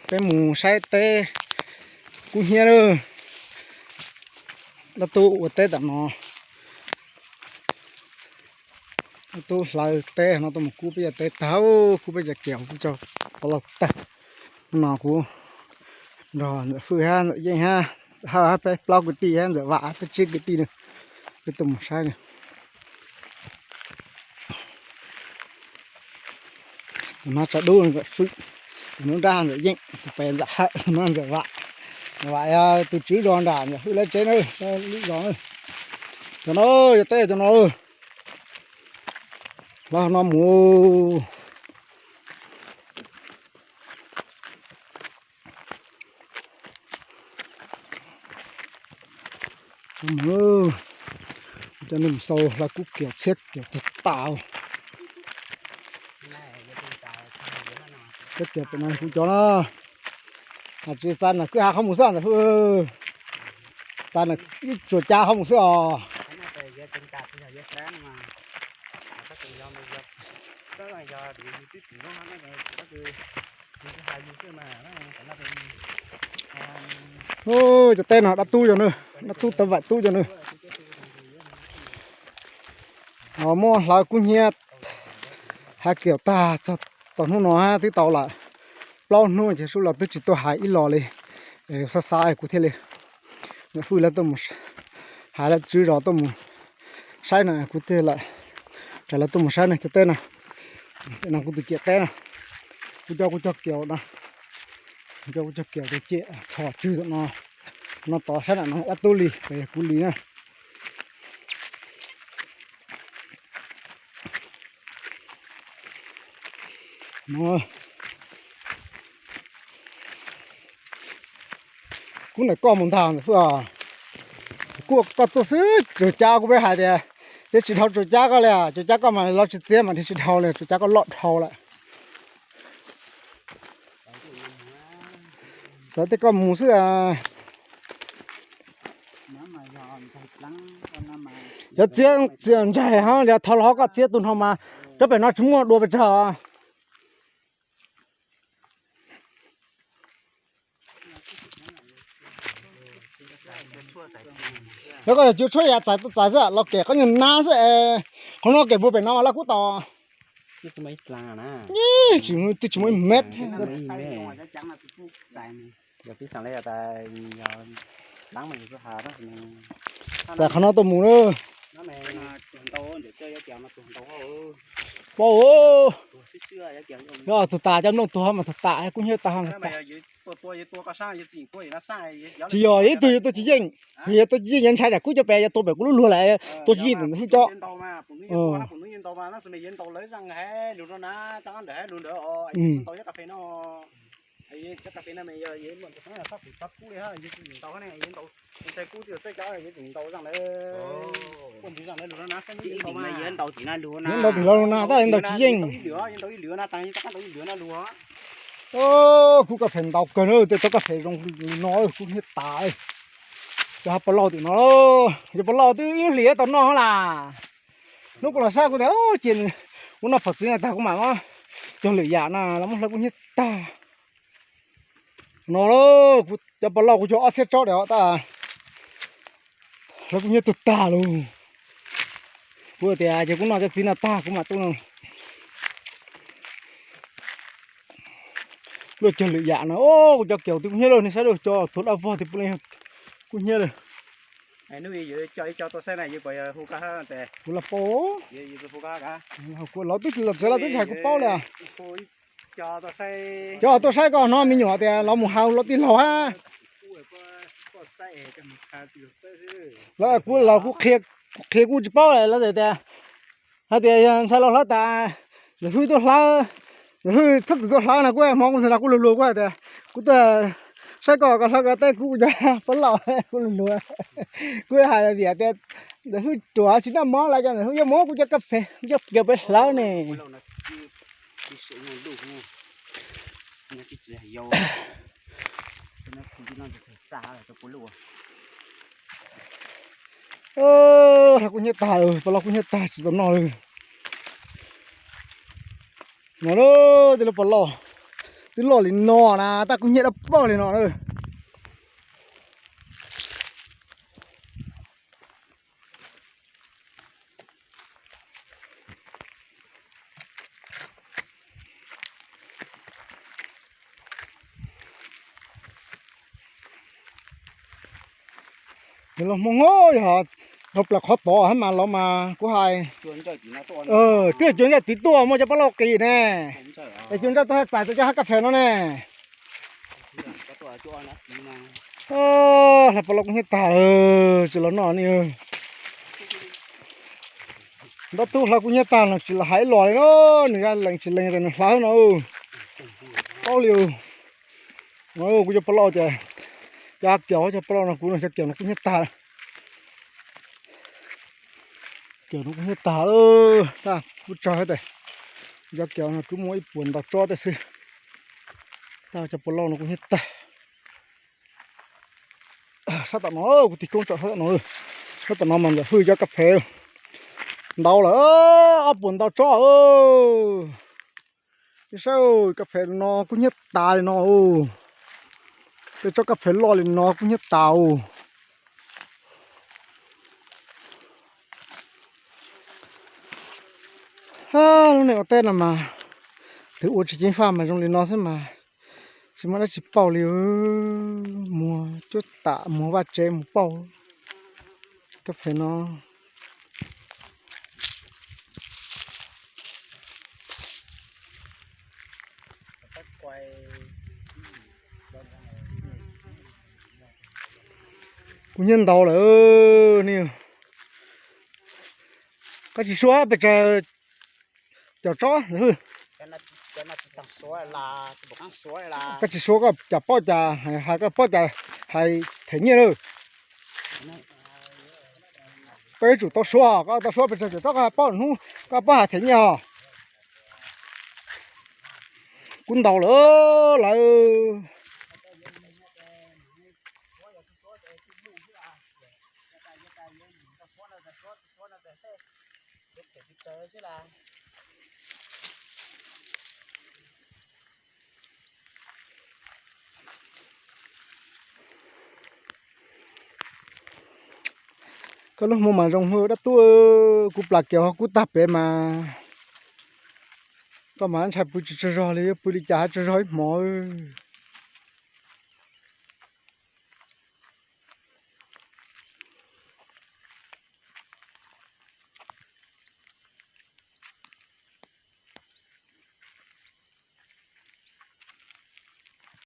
Peb mus saib teb kub hnyiab lawm. Dab tub ua teb tam no. Dab tub hlawv teb no tuaj mus kub peb cov teb tag, kub peb cov kiaus, kub cov pov laug tag. No kuv nrog Ntxawm Fwj hab Ntxawm Yeej hab, hab peb plaub kwv tij hab Ntxawm Vam hab peb tsib kwv tij na, peb tuaj mus saib na. Tus no tsav dub Ntxawm Fwj, tus nruab nrab Ntxawm Yeej, tus pem Ntxawm Hawm, tus no Ntxawm Vam. Ntxawm Vam yog tus tswv zos nram Ntxawm Fwj lawv tsev na, lub zos na. Cov no, cov teb cov no, los no mus. Cov neeg xaus hlawv kuv kiaus txhiab kiaus tag tas. Txhiab kiaus pem no kuv cov na. Has tsis txav na kwj ha qhov mus xwb Ntxawm Fwj. Txav na ib tsuas cab qhov mus xwb os. Cov teb no dab tub yog na, dab tub tawv vam tub yog na. Muab hlawv kub hnyiab ha kiaus tag txog tau hnub no hab twb tau lawm plaub hnub ces sub los twb tsis tuaj hais ib los li. Xav xav kuv thiaj li, Ntxawm Fwj lawv tuaj mus, hais lawv tswv zos tuaj mus saib na kuv thiaj li rais lawv tuaj mus saib na cov teb na. No kuv tus ciam teb na, kuv cov kuv cov kiaus na, kuv cov kuv cov kiaus tus ciam txhos tswg tam no. No tod sab nram no dab tub li, kuv li na. Kuv ntawm koj mus ntag Ntxawm Fwj. Kuv koj tuaj xwb tsuas cab kuv peb hais tias, ces tsis dhau tsuas cab koj li, tsuas cab koj mas los tsis txiav mas dhia tsis dhau li, tsuas cab koj loj dhau lawm. Txawm tej koj mus xwb. Cov txiab txiav ntsaig hab li thov los koj txiab tus no mas, cov pem no tsis muaj dua pes tsawg. Yog koj yog cuav tshuab yam txais txais xwb los kem koj nyuag nab xwb es, qhov no kem puag pem no laj kub tos. Tsis muaj ib mev. Txais qhov no tuaj mus na. Paub, yog tug tas cov nplooj tuag mas tug tas, kub hnyiab tag mas tug tas. Tsis yog ib tug yuav tua tsis yeej, yog tua tsis yeej yuav ntshai tsam kub cov pem yuav tua pem kuv lub luag lawm, tua tsis yeej ntawm ntawd xwb cov. Yuav ntaus tim no lug na, tab yuav ntaus tsis yeej. Kub koj phem ntaus kawg na, tej tau koj phem zoo li no kub hnyiab tas. Cov hab pov lauj tim no, cov pov lauj twb ib hlis tau noj las. Hnub kuv los saib kuv tias ces kuv noj phom txiv no tag kuv mam muab cog lwm yam na los muab hlawv kub hnyiab tag. No, cov pov lauj kuv cog ob txhiab tsob diam tab hlawv kub hnyiab tug tag lug. Kuv tias ces kuv noj cov txiv no tag kuv mam tuaj luaj cog lwm yam na. Kuv cov kiaus twb kub hnyiab lawm, nej saib lawm, cov tuag daj vog tias puav leej kub hnyiab lawm. Kuv los paub, kuv los twb los tsev los twb tsis hais kuv paub li. Cov tuaj saib koj no me nyuam tias los mus hais los tij laug hab. Lawv kuv los kuv qhia kuv tsis paub lawv tias, hais tias yog ntshai los hlawv tas, Ntxawm Hwj tuaj hlawv, Ntxawm Hwj txhob txwm tuaj hlawv no kuv hmo kuv ntxhais no kuv luag luag kuv hais tias kuv tuaj saib koj, koj hlawv koj teb kuv cov pov lauj kuv luag luag. Kuv hais tias Ntxawm Hwj ruam tsis noj mov lawm, cov Ntxawm Hwj yuav muab kuv cov kas fes, kuv cov kiaus pem hlawv ne. Hlawv kub hnyiab tag, pov lauj kub hnyiab tag tsis tau noj li. No lawm tej lub pov lauj, Twb loj li no na, tab kuj hnyiab dab paug li no na. Yog los Hmoob, yog dhau plaws qhov tod hab mas los mas kuv hais, twb cuag ntsawj tid tuaj muaj cov paj lauj qis ne, es cuag ntsawj tuaj hab txais tau cov hab kas fes no ne. Hlais paj lauj kuj hnyiab tag, tsis los noj ni. Ntab tub hlawv kuj hnyiab tag no, tsis los hais los li no, nws lees tsis lees tas nws hlawv no. Paub li. Kuv cov paj lauj ces, cov kiaus, cov paj lauj no kuv no cov kiaus no kuj hnyiab tag. Kiaus no kuj hnyiab tag, tab kuv tsawg tes, cov kiaus no kuv muaj ib puas ntau tsob tej xwb, tab cov paj lauj no kuj hnyiab tag. Sab tom no, kuv tig koob tsom sab tom no, sab tom no mas ntawm hwj cov kas fes ntau lawm, ob puas ntau tsob. Saib kas fes no kuj hnyiab tas li no, tej tsob kas fes loj li no kuj hnyiab tas. Lub neej ua teb no mas, twb ua tsis ceev faj mas zoo li no xwb mas, tsis muaj dab tsi pauj li. Muag cuab tam muag vaj tsev mus pauj kas fes no. Kuj hnyiab ntau lawm ne. Koj tsis suav pes tsawg cov tsob, koj tsis suav koj cas paub cas hais, koj paub cas hais them nyiaj lawm. Koj yuav tsum tau suav, koj tau suav pes tsawg cov tsob koj paub hnub koj paub hais them nyiaj os. Kuj ntau lawm lawv. Koj lub hmoo mas zoo hwj dab tub, kuv plas kiaus ho kub tag pem mas, koj mas ntshai pw tsis tsaug zog li, yuav pw li cas ho tsaug zog ib hmos.